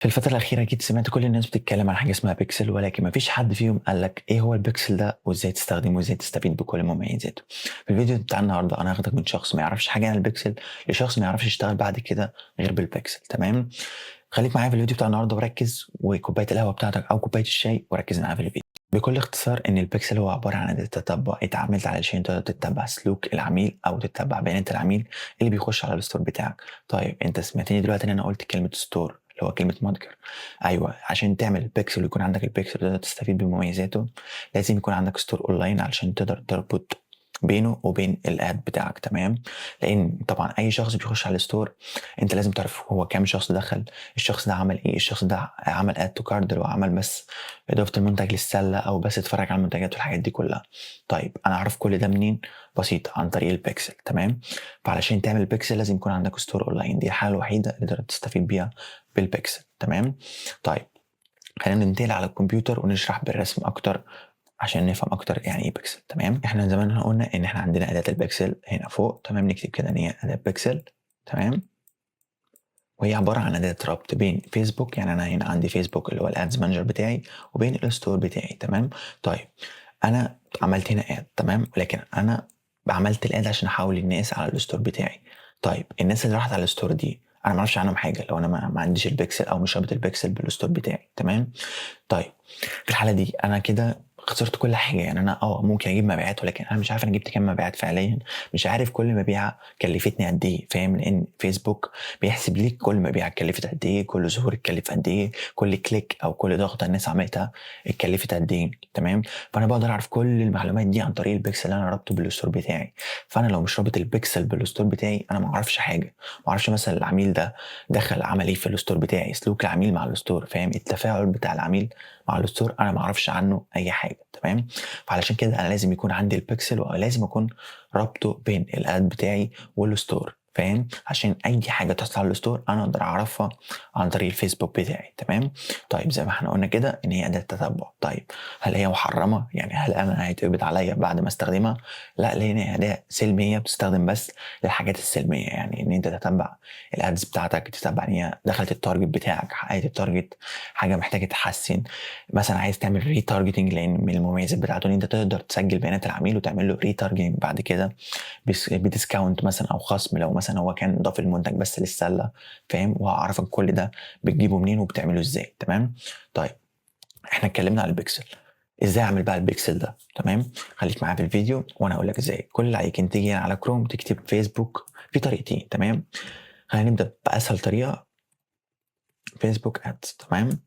في الفترة الأخيرة أكيد سمعت كل الناس بتتكلم عن حاجة اسمها Pixel، ولكن ما فيش حد فيهم قال لك إيه هو الPixel ده وإزاي تستخدمه وإزاي تستفيد بكل مميزاته. في الفيديو بتاع النهارده أنا هاخدك من شخص ما يعرفش حاجة عن الPixel لشخص ما يعرفش يشتغل بعد كده غير بالPixel، تمام؟ خليك معايا في الفيديو بتاع النهارده وركز، وكوباية القهوة بتاعتك أو كوباية الشاي، وركز معايا في الفيديو. بكل اختصار، إن الPixel هو عبارة عن أداة تتبع اتعملت علشان تقدر تتبع سلوك العميل أو تتبع بيانات العميل اللي بيخش على الstore بتاعك. طيب، أنت سمعتني دلوقتي إن أنا قلت كلمة store، اللي هو كلمة متجر. أيوه، عشان تعمل Pixel ويكون عندك الPixel وتقدر تستفيد بمميزاته، لازم يكون عندك store online علشان تقدر تربط بينه وبين الad بتاعك، تمام؟ لإن طبعًا أي شخص بيخش على الstore أنت لازم تعرف هو كام شخص دخل، الشخص ده عمل إيه، الشخص ده عمل add to cart اللي هو عمل بس إضافة المنتج للسلة أو بس اتفرج على المنتجات والحاجات دي كلها. طيب، أنا أعرف كل ده منين؟ بسيطة، عن طريق الPixel، تمام؟ فعلشان تعمل Pixel لازم يكون عندك store online، دي الحالة الوحيدة اللي تقدر تستفيد بيها بالPixel، تمام؟ طيب، خلينا ننتقل على الكمبيوتر ونشرح بالرسم أكتر عشان نفهم أكتر يعني إيه Pixel، تمام؟ إحنا زي ما قلنا إن إحنا عندنا أداة الPixel هنا فوق، تمام؟ نكتب كده إن هي أداة Pixel، تمام؟ وهي عبارة عن أداة ربط بين فيسبوك، يعني أنا هنا عندي فيسبوك اللي هو الads manager بتاعي، وبين الstore بتاعي، تمام؟ طيب، أنا عملت هنا ad، تمام؟ ولكن أنا عملت الad عشان أحوّل الناس على الstore بتاعي. طيب، الناس اللي راحت على الstore دي أنا ما أعرفش عنهم حاجة لو أنا ما عنديش الPixel أو مش رابط الPixel بالstore بتاعي، تمام؟ طيب، في الحالة دي أنا كده خسرت كل حاجة، يعني أنا ممكن أجيب مبيعات، ولكن أنا مش عارف أنا جبت كام مبيعات فعليًا، مش عارف كل مبيعة كلفتني قد إيه، فاهم؟ لإن فيسبوك بيحسب ليك كل مبيعة اتكلفت قد إيه، كل ظهور اتكلف قد إيه، كل click أو كل ضغطة الناس عملتها اتكلفت قد إيه، تمام؟ فأنا باقدر أعرف كل المعلومات دي عن طريق الPixel اللي أنا رابطه بالstore بتاعي. فأنا لو مش رابط الPixel بالstore بتاعي أنا ما أعرفش حاجة، ما أعرفش مثلًا العميل ده دخل عمل إيه في الstore بتاعي، سلوك العميل مع الstore، فاهم؟ التفاعل بتاع العميل مع الstore أنا ما أعرفش عنه أي حاجة، تمام؟ فعلشان كده أنا لازم يكون عندي الPixel ولازم أكون رابطه بين الad بتاعي والstore، فاهم؟ عشان أي حاجة تحصل على الstore أنا أقدر أعرفها عن طريق الفيسبوك بتاعي، تمام؟ طيب، زي ما إحنا قلنا كده إن هي أداة تتبع، طيب هل هي محرمة؟ يعني هل أنا هيتقبض عليّا بعد ما أستخدمها؟ لأ، لإن هي أداة سلمية، بتستخدم بس للحاجات السلمية، يعني إن أنت تتبع الads بتاعتك، تتبع إن هي دخلت الtarget بتاعك، حققت الtarget، حاجة محتاجة تتحسن، مثلًا عايز تعمل retargeting، لإن من المميزات بتاعته إن أنت تقدر تسجل بيانات العميل وتعمل له retargeting بعد كده بdiscount مثلًا أو خصم لو مثلًا هو كان ضاف المنتج بس للسلة، فاهم؟ وهاعرّفك كل ده بتجيبه منين وبتعمله إزاي، تمام؟ طيب، إحنا اتكلمنا على الPixel، إزاي أعمل بقى الPixel ده، تمام؟ خليك معايا في الفيديو وأنا هاقول لك إزاي. كل اللي عليك إن تيجي هنا على كروم تكتب فيسبوك، في طريقتين، تمام؟ خلينا نبدأ بأسهل طريقة، فيسبوك ads، تمام؟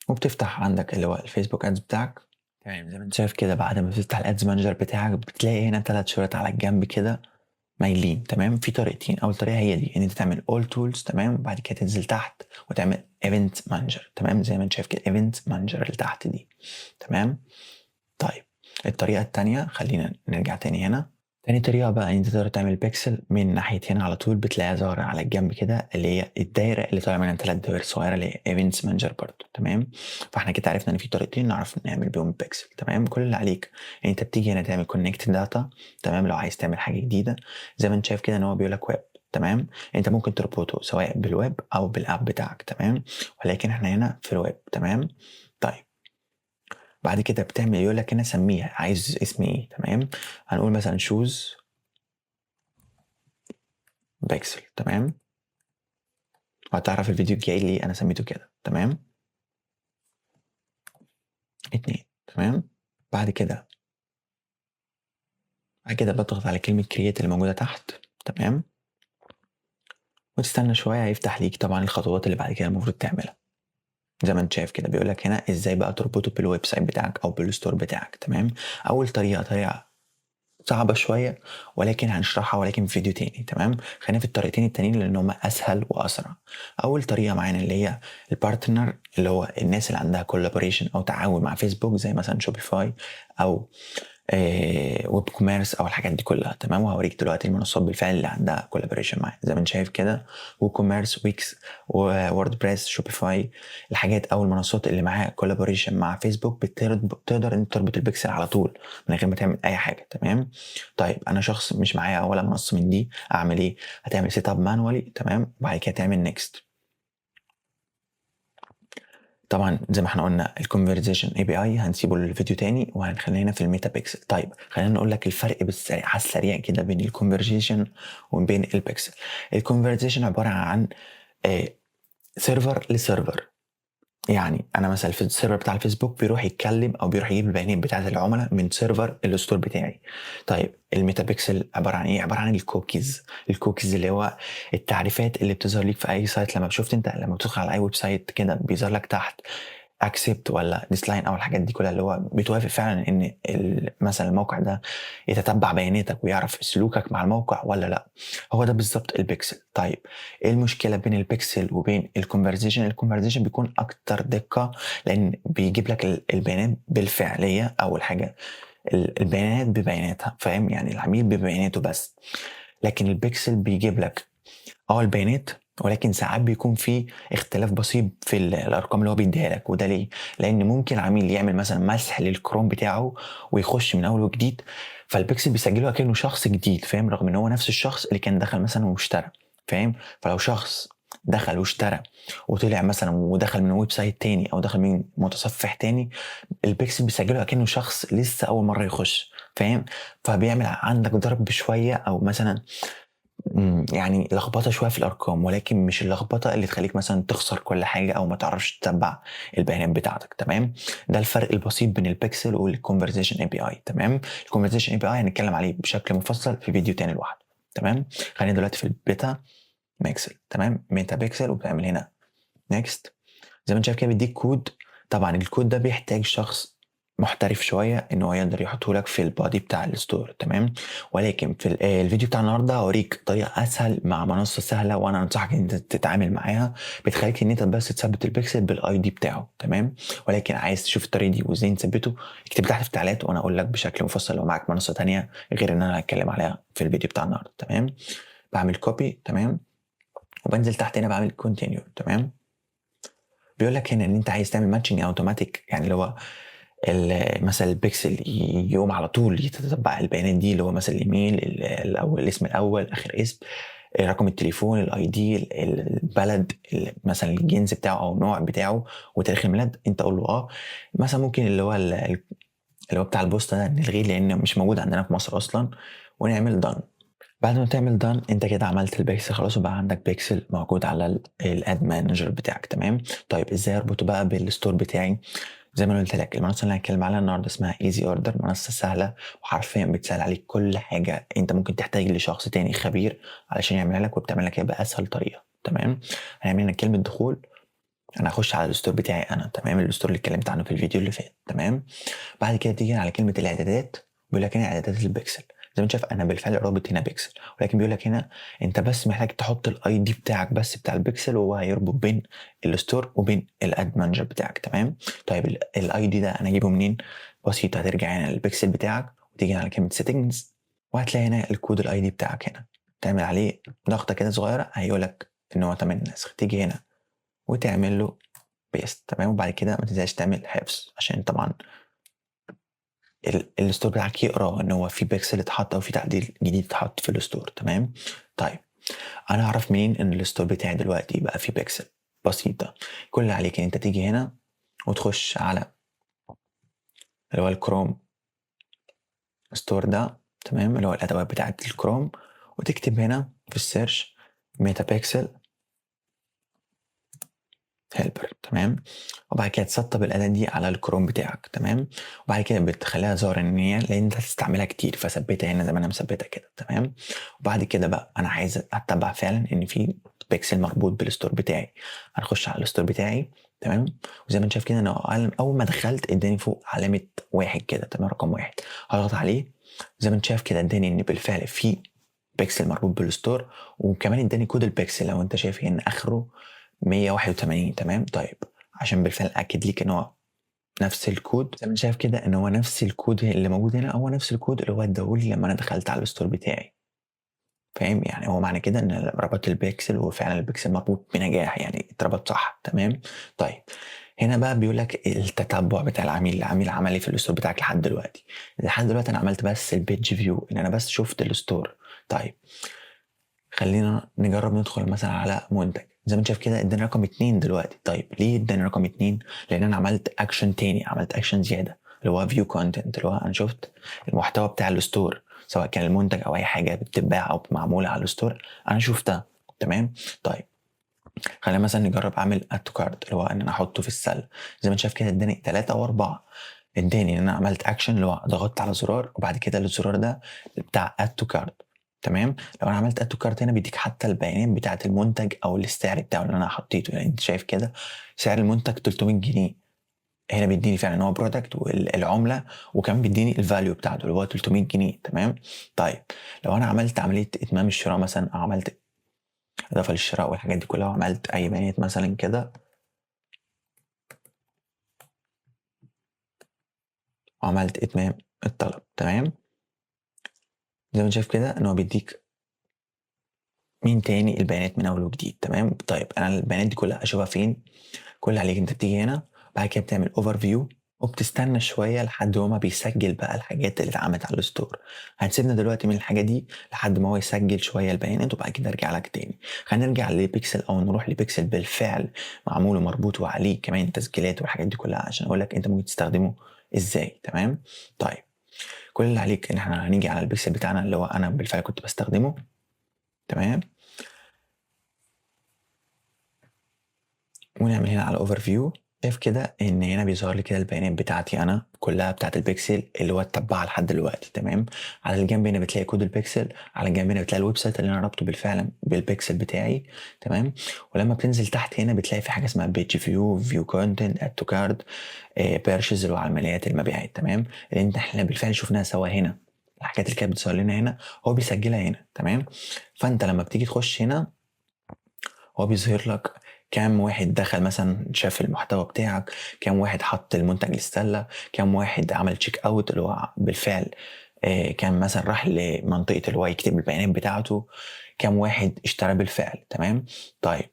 وبتفتح عندك اللي هو الفيسبوك ads بتاعك، تمام؟ زي ما أنت شايف كده، بعد ما بتفتح الads manager بتاعك بتلاقي هنا 3 شريط على الجنب كده مايلين، تمام؟ في طريقتين، أول طريقة هي دي، إن أنت تعمل all tools، تمام؟ وبعد كده تنزل تحت وتعمل event manager، تمام؟ زي ما أنت شايف كده، event manager اللي تحت دي، تمام؟ طيب، الطريقة التانية، خلينا نرجع تاني هنا، تاني طريقة بقى إن أنت تقدر تعمل pixel من ناحية هنا على طول، بتلاقيها ظاهرة على الجنب كده، اللي هي الدايرة اللي طالع منها 3 دوائر صغيرة، اللي هي events manager برضه، تمام؟ فإحنا كده عرفنا إن في طريقتين نعرف نعمل بيهم pixel، تمام؟ كل اللي عليك إن أنت بتيجي هنا تعمل connect data، تمام؟ لو عايز تعمل حاجة جديدة، زي ما أنت شايف كده إن هو بيقول لك ويب، تمام؟ أنت ممكن تربطه سواء بالويب أو بالapp بتاعك، تمام؟ ولكن إحنا هنا في الويب، تمام؟ طيب، بعد كده بتعمل يقول لك هنا سميها، عايز اسم إيه، تمام؟ هنقول مثلًا shoes pixel، تمام؟ وهتعرف الفيديو الجاي ليه أنا سميته كده، تمام؟ 2، تمام؟ بعد كده باضغط على كلمة create اللي موجودة تحت، تمام؟ وتستنى شوية هيفتح ليك طبعًا الخطوات اللي بعد كده المفروض تعملها. زي ما أنت شايف كده، بيقول لك هنا إزاي بقى تربطه بالwebsite بتاعك أو بالstore بتاعك، تمام؟ أول طريقة طريقة صعبة شوية ولكن هنشرحها ولكن في فيديو تاني، تمام؟ خلينا في الطريقتين التانيين لأن هما أسهل وأسرع. أول طريقة معانا اللي هي الpartner، اللي هو الناس اللي عندها collaboration أو تعاون مع فيسبوك، زي مثلًا Shopify أو WooCommerce أو الحاجات دي كلها، تمام؟ وهاوريك دلوقتي المنصات بالفعل اللي عندها collaboration معاه. زي ما أنت شايف كده، WooCommerce، Wix، WordPress، Shopify، الحاجات أو المنصات اللي معاها collaboration مع فيسبوك بتقدر إن أنت تربط البيكسل على طول من غير ما تعمل أي حاجة، تمام؟ طيب، أنا شخص مش معايا ولا منصة من دي، أعمل إيه؟ هتعمل set up manually، تمام؟ وبعد كده تعمل next. طبعا زي ما احنا قلنا ال conversation API هنسيبه للفيديو تاني، وهنخلينا في ال Meta Pixel. طيب خلينا نقول لك الفرق بالسريع على السريع كده بين ال conversation وبين ال pixel. ال conversation عبارة عن server ل server، يعني انا مثلا في ال server بتاع الفيسبوك بيروح يتكلم او بيروح يجيب البيانات بتاعه العملاء من server ال store بتاعي. طيب ال Meta Pixel عبارة عن ايه؟ عبارة عن ال cookies. ال cookies اللي هو التعريفات اللي بتظهر ليك في اي site. لما شفت انت لما بتدخل على اي website كده بيظهر لك تحت accept ولا decline او الحاجات دي كلها، اللي هو بتوافق فعلا ان مثلا الموقع ده يتتبع بياناتك ويعرف سلوكك مع الموقع ولا لا. هو ده بالظبط البيكسل. طيب ايه المشكلة بين البيكسل وبين ال conversation؟ ال conversation بيكون اكتر دقه، لان بيجيب لك البيانات بالفعليه. اول حاجة البيانات ببياناتها، فاهم؟ يعني العميل ببياناته بس. لكن البيكسل بيجيب لك البيانات، ولكن ساعات بيكون في اختلاف بسيط في الارقام اللي هو بيديها لك. وده ليه؟ لان ممكن عميل يعمل مثلا مسح للكروم بتاعه ويخش من اول وجديد، فالبيكسل بيسجله كأنه شخص جديد، فاهم؟ رغم ان هو نفس الشخص اللي كان دخل مثلا واشترى، فاهم؟ فلو شخص دخل واشترى وطلع مثلا ودخل من website تاني او دخل من متصفح تاني، البيكسل بيسجله كأنه شخص لسه اول مرة يخش، فاهم؟ فبيعمل عندك ضرب شوية او مثلا يعني لخبطة شوية في الارقام، ولكن مش اللخبطة اللي تخليك مثلا تخسر كل حاجة او ما تعرفش تتبع البيانات بتاعتك. تمام؟ ده الفرق البسيط بين ال pixel وال conversation API. تمام؟ ال conversation API هنتكلم عليه بشكل مفصل في فيديو تاني لوحده. تمام؟ خلينا دلوقتي في ال Meta Pixel. تمام؟ Meta Pixel، وبتعمل هنا next. زي ما انت شايف كده بيديك كود. طبعا الكود ده بيحتاج شخص محترف شوية ان هو يقدر يحطه لك في ال body بتاع ال store. تمام؟ ولكن في الفيديو بتاع النهارده هوريك طريقه اسهل مع منصة سهله، وانا انصحك ان انت تتعامل معاها، بتخليك ان انت بس تثبت ال pixel بال ID بتاعه. تمام؟ ولكن عايز تشوف الطريقة دي وازاي نثبته، اكتب تحت في التعليقات وانا اقول لك بشكل مفصل لو معاك منصة تانية غير ان انا هتكلم عليها في الفيديو بتاع النهارده. تمام؟ بعمل copy. تمام؟ وبنزل تحت هنا بعمل continue. تمام؟ بيقول لك هنا ان انت عايز تعمل matching automatic، يعني اللي هو مثلا البيكسل يقوم على طول يتتبع البيانات دي، اللي هو مثلا الايميل الاول، الاسم الاول، اخر اسم، رقم التليفون، ال ID، البلد، مثلا الجنس بتاعه او النوع بتاعه، وتاريخ الميلاد. انت قول له مثلا ممكن اللي هو بتاع البوسطه ده نلغيه لان مش موجود عندنا في مصر اصلا، ونعمل done. بعد ما تعمل done انت كده عملت البيكسل خلاص، وبقى عندك بيكسل موجود على ال ad manager بتاعك. تمام؟ طيب ازاي اربطه بقى بال store بتاعي؟ زي ما انا قلت لك المنصة اللي هنتكلم عليها النهارده اسمها Easy Order، منصة سهلة وحرفيا بتسهل عليك كل حاجة انت ممكن تحتاج لشخص تاني خبير علشان يعملها لك، وبتعمل لك باسهل طريقه. تمام؟ هنعمل هنا كلمة دخول، انا هخش على ال store بتاعي انا. تمام؟ ال store اللي اتكلمت عنه في الفيديو اللي فات. تمام؟ بعد كده تيجي على كلمة الاعدادات، بيقول لك هنا اعدادات البيكسل. زي ما انت شايف انا بالفعل رابط هنا بيكسل، ولكن بيقول لك هنا انت بس محتاج تحط ال ID بتاعك بس بتاع البيكسل، وهو هيربط بين ال store وبين ال ad manager بتاعك. تمام؟ طيب ال ID ده انا اجيبه منين؟ بسيطة، هترجع هنا للبيكسل بتاعك وتيجي على كلمة settings، وهتلاقي هنا الكود ال ID بتاعك هنا، تعمل عليه ضغطه كده صغيرة هيقول لك ان هو تم النسخ، تيجي هنا وتعمل له paste. تمام؟ وبعد كده ما تنساش تعمل حفظ عشان طبعا ال store بتاعك يقرا ان هو في بيكسل اتحط او في تعديل جديد اتحط في ال store. تمام؟ طيب انا اعرف منين ان ال store بتاعي دلوقتي بقى فيه بيكسل؟ بسيطة، كل اللي عليك ان انت تيجي هنا وتخش على اللي هو ال Chrome Store ده، تمام، اللي هو الادوات بتاعت الكروم، وتكتب هنا في ال search Meta Pixel helper. تمام؟ وبعد كده تسطب الاداة دي على الكروم بتاعك. تمام؟ وبعد كده بتخليها ظاهره ان هي لان انت هتستعملها كتير، فثبتها هنا زي ما انا مثبتها كده. تمام؟ وبعد كده بقى انا عايز اتبع فعلا ان في بيكسل مربوط بال store بتاعي، هنخش على ال store بتاعي. تمام؟ وزي ما انت شايف كده انا اول ما دخلت اداني فوق علامة واحد كده، تمام، رقم واحد، هضغط عليه. زي ما انت شايف كده اداني ان بالفعل في بيكسل مربوط بال store، وكمان اداني كود البيكسل لو انت شايف هنا اخره 181. تمام؟ طيب عشان بالفعل اكد ليك ان هو نفس الكود، زي ما انت شايف كده ان هو نفس الكود اللي موجود هنا هو نفس الكود اللي هو اداهولي لما انا دخلت على ال store بتاعي، فاهم؟ يعني هو معنى كده ان ربطت البيكسل وفعلا البيكسل مربوط بنجاح، يعني اتربط صح. تمام؟ طيب هنا بقى بيقول لك التتبع بتاع العميل، العميل عمل ايه في ال store بتاعك لحد دلوقتي. لحد دلوقتي انا عملت بس ال page view، ان انا بس شفت ال store. طيب خلينا نجرب ندخل مثلا على منتج. زي ما انت شايف كده اداني رقم 2 دلوقتي. طيب ليه اداني رقم 2؟ لان انا عملت اكشن تاني، عملت اكشن زيادة اللي هو view content، اللي هو انا شفت المحتوى بتاع ال store سواء كان المنتج او اي حاجة بتتباع او معمولة على ال store انا شفتها. تمام. طيب خلينا مثلا نجرب اعمل add to cart اللي هو ان انا احطه في السلة. زي ما انت شايف كده اداني 3 و4، اداني ان انا عملت اكشن اللي هو ضغطت على زرار وبعد كده الزرار ده بتاع add to cart. تمام. لو انا عملت add to cart هنا بيديك حتى البيانات بتاعه المنتج او السعر بتاعه اللي انا حطيته. يعني انت شايف كده سعر المنتج 300 جنيه، هنا بيديني فعلا ان هو product والعمله، وكمان بيديني ال value بتاعته اللي هو 300 جنيه. تمام. طيب لو انا عملت عملية اتمام الشراء مثلا، او عملت اضافه للشراء والحاجات دي كلها، وعملت اي بيانات مثلا كده، وعملت اتمام الطلب. تمام. زي ما انت شايف كده ان هو بيديك مين تاني البيانات من اول وجديد. تمام. طيب انا البيانات دي كلها اشوفها فين؟ كل اللي عليك انت بتيجي هنا، بعد كده بتعمل overview وبتستنى شوية لحد هو ما بيسجل بقى الحاجات اللي اتعملت على ال store. هنسيبنا دلوقتي من الحاجة دي لحد ما هو يسجل شوية البيانات وبعد كده ارجع لك تاني. خلينا نرجع لبيكسل او نروح لبيكسل بالفعل معمول ومربوط وعليه كمان تسجيلات والحاجات دي كلها عشان اقول لك انت ممكن تستخدمه ازاي. تمام. طيب كل اللي عليك ان احنا هنيجي على البيكسل بتاعنا اللي هو انا بالفعل كنت بستخدمه. تمام. ونعمل هنا على overview. شايف كده ان هنا بيظهر لي كده البيانات بتاعتي انا كلها بتاعت البيكسل اللي هو اتبعها لحد دلوقتي. تمام. على الجنب هنا بتلاقي كود البيكسل، على الجنب هنا بتلاقي ال website اللي انا ربطه بالفعل بالبيكسل بتاعي. تمام. ولما بتنزل تحت هنا بتلاقي في حاجة اسمها page view، view content، add to cart، purchase اللي هو عمليات المبيعات. تمام. اللي انت احنا بالفعل شفناها سوا هنا، الحاجات اللي كانت بتظهر لنا هنا هو بيسجلها هنا. تمام. فانت لما بتيجي تخش هنا هو بيظهر لك كام واحد دخل مثلا شاف المحتوى بتاعك، كام واحد حط المنتج للسله، كام واحد عمل check out اللي هو بالفعل كان مثلا راح لمنطقه اللي هو يكتب البيانات بتاعته، كام واحد اشترى بالفعل. تمام. طيب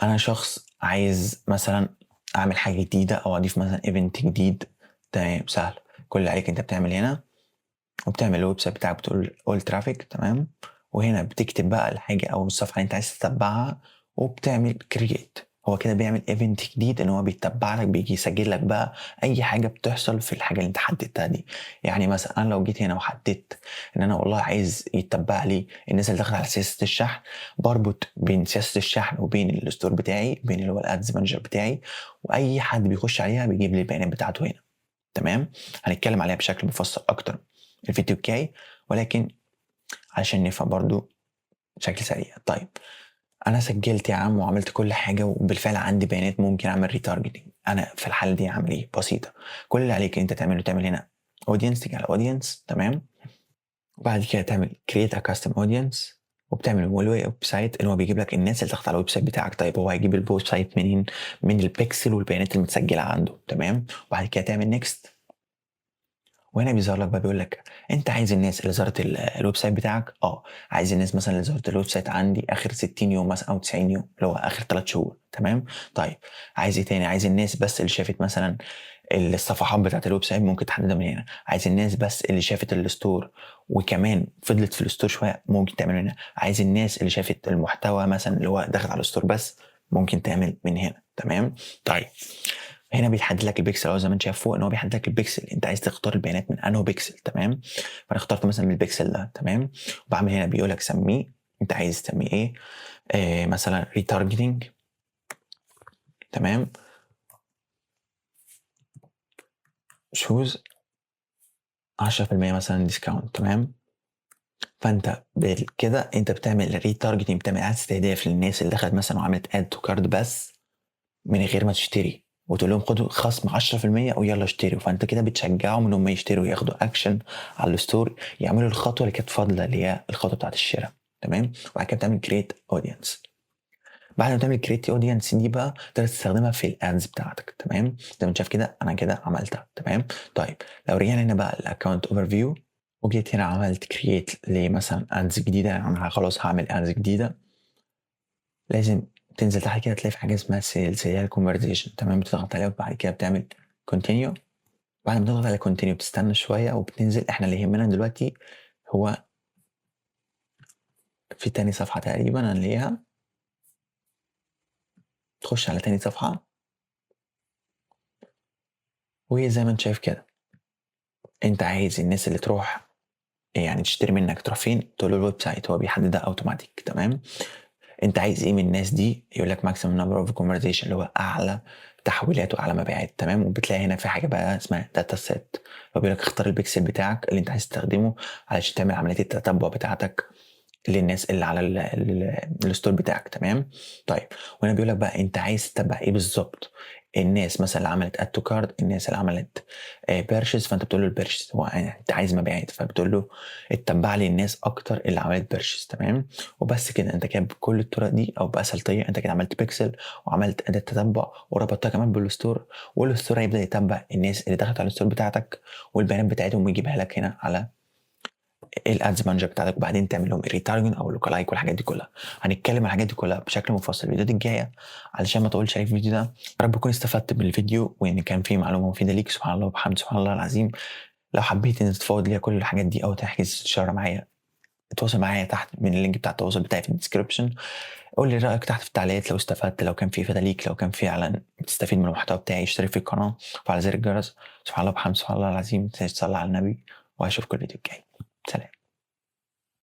انا شخص عايز مثلا اعمل حاجة جديدة او اضيف مثلا event جديد. تمام، سهل. كل اللي عليك انت بتعمل هنا وبتعمل ال website بتاعك، بتقول all traffic. تمام. وهنا بتكتب بقى الحاجة او الصفحة اللي انت عايز تتبعها وبتعمل create. هو كده بيعمل event جديد ان هو بيتبع لك، بيجي يسجل لك بقى اي حاجة بتحصل في الحاجة اللي انت حددتها دي. يعني مثلا انا لو جيت هنا وحددت ان انا والله عايز يتبع لي الناس اللي دخلت على سياسة الشحن، بربط بين سياسة الشحن وبين ال store بتاعي، بين اللي هو ال ads manager بتاعي، واي حد بيخش عليها بيجيب لي البيانات بتاعته هنا. تمام. هنتكلم عليها بشكل مفصل اكتر الفيديو الجاي، ولكن عشان نفهم برضو بشكل سريع. طيب انا سجلت يا عم وعملت كل حاجة وبالفعل عندي بيانات، ممكن اعمل retargeting. انا في الحالة دي اعمل ايه؟ بسيطة. كل اللي عليك انت تعمله، تعمل هنا audience، تيجي على audience. تمام. وبعد كده تعمل create a custom audience، وبتعمل website اللي هو بيجيب لك الناس اللي دخلت على ال website بتاعك. طيب هو هيجيب ال website منين؟ من البيكسل والبيانات المتسجله عنده. تمام. وبعد كده تعمل next، وهنا بيظهر لك بقى بيقول لك انت عايز الناس اللي زارت ال website بتاعك، عايز الناس مثلا اللي زارت ال website عندي اخر 60 يوم مثلا او 90 يوم اللي هو اخر 3 شهور. تمام. طيب عايز ايه تاني؟ عايز الناس بس اللي شافت مثلا الصفحات بتاعت ال website، ممكن تحددها من هنا. عايز الناس بس اللي شافت ال store وكمان فضلت في ال store شوية، ممكن تعمل هنا. عايز الناس اللي شافت المحتوى مثلا اللي هو دخل على ال store بس، ممكن تعمل من هنا. تمام. طيب هنا بيحدد لك البيكسل، او زي ما انت شايف فوق ان هو بيحدد لك البيكسل، انت عايز تختار البيانات من انه بيكسل. تمام. فانا اخترت مثلا من البيكسل ده. تمام. وبعمل هنا بيقول لك سميه، انت عايز تسميه ايه؟ مثلا retargeting. تمام. choose 10% مثلا discount. تمام. فانت كده انت بتعمل retargeting، بتعمل اعاده استهداف للناس اللي دخلت مثلا وعملت add to cart بس من غير ما تشتري، وتقول لهم خدوا خصم 10% ويلا اشتروا. فانت كده بتشجعهم ان هم يشتروا، ياخدوا اكشن على ال store، يعملوا الخطوة اللي كانت فاضلة اللي هي الخطوة بتاعت الشراء. تمام. وبعد كده بتعمل create audience. بعد ما تعمل create audience دي بقى تقدر تستخدمها في ال ads بتاعتك. تمام. زي ما انت شايف كده انا كده عملتها. تمام. طيب لو رجعنا هنا بقى ال account overview، وجيت هنا عملت create لمثلا ads جديدة، يعني انا خلاص هعمل ads جديدة، لازم تنزل تحت كده تلاقي في حاجة اسمها sales اللي هي ال conversation. تمام. بتضغط عليها وبعد كده بتعمل continue. بعد ما تضغط على continue بتستنى شوية وبتنزل. احنا اللي يهمنا دلوقتي هو في تاني صفحة تقريبًا هنلاقيها. تخش على تاني صفحة. وزي ما أنت شايف كده. أنت عايز الناس اللي تروح يعني تشتري منك تروح فين؟ تقول له ال website، هو بيحددها أوتوماتيك، تمام؟ أنت عايز إيه من الناس دي؟ يقول لك maximum number of conversation اللي هو أعلى تحويلات وأعلى مبيعات، تمام؟ وبتلاقي هنا في حاجة بقى اسمها data set، فبيقول لك اختار البيكسل بتاعك اللي أنت عايز تستخدمه علشان تعمل عملية التتبع بتاعتك للناس اللي على ال store بتاعك، تمام؟ طيب، وهنا بيقول لك بقى أنت عايز تتبع إيه بالضبط؟ الناس مثلًا اللي عملت add to cart، الناس اللي عملت purchase، فأنت بتقول له الpurchase، هو أنت عايز مبيعات، فبتقول له اتبع لي الناس أكتر اللي عملت purchase، تمام؟ وبس كده، أنت كده بكل الطرق دي أو بأسهل طريقة أنت كده عملت pixel وعملت أداة تتبع وربطتها كمان بال store، وال store هيبدأ يتبع الناس اللي دخلت على الstore بتاعتك والبيانات بتاعتهم ويجيبها لك هنا على ال ads manager بتاعتك، وبعدين تعمل لهم retargeting او lookalike والحاجات دي كلها. هنتكلم عن الحاجات دي كلها بشكل مفصل الفيديوهات الجايه، علشان ما اطولش عليك في الفيديو ده. يا رب تكون استفدت من الفيديو وان كان فيه معلومة مفيدة ليك. سبحان الله وبحمده، سبحان الله العظيم. لو حبيت ان تتفاوض ليا كل الحاجات دي او تحجز استشاره معايا، اتواصل معايا تحت من ال link بتاع التواصل بتاعي في ال description. قول لي رايك تحت في التعليقات لو استفدت، لو كان في افاده ليك، لو كان فعلا بتستفيد من المحتوى بتاعي. اشترك في القناة وفعل زر الجرس. سبحان الله وبحمده، سبحان الله العظيم. ما تنساش تصلي على النبي، واشوفكم الفيديو الجاي. سلام.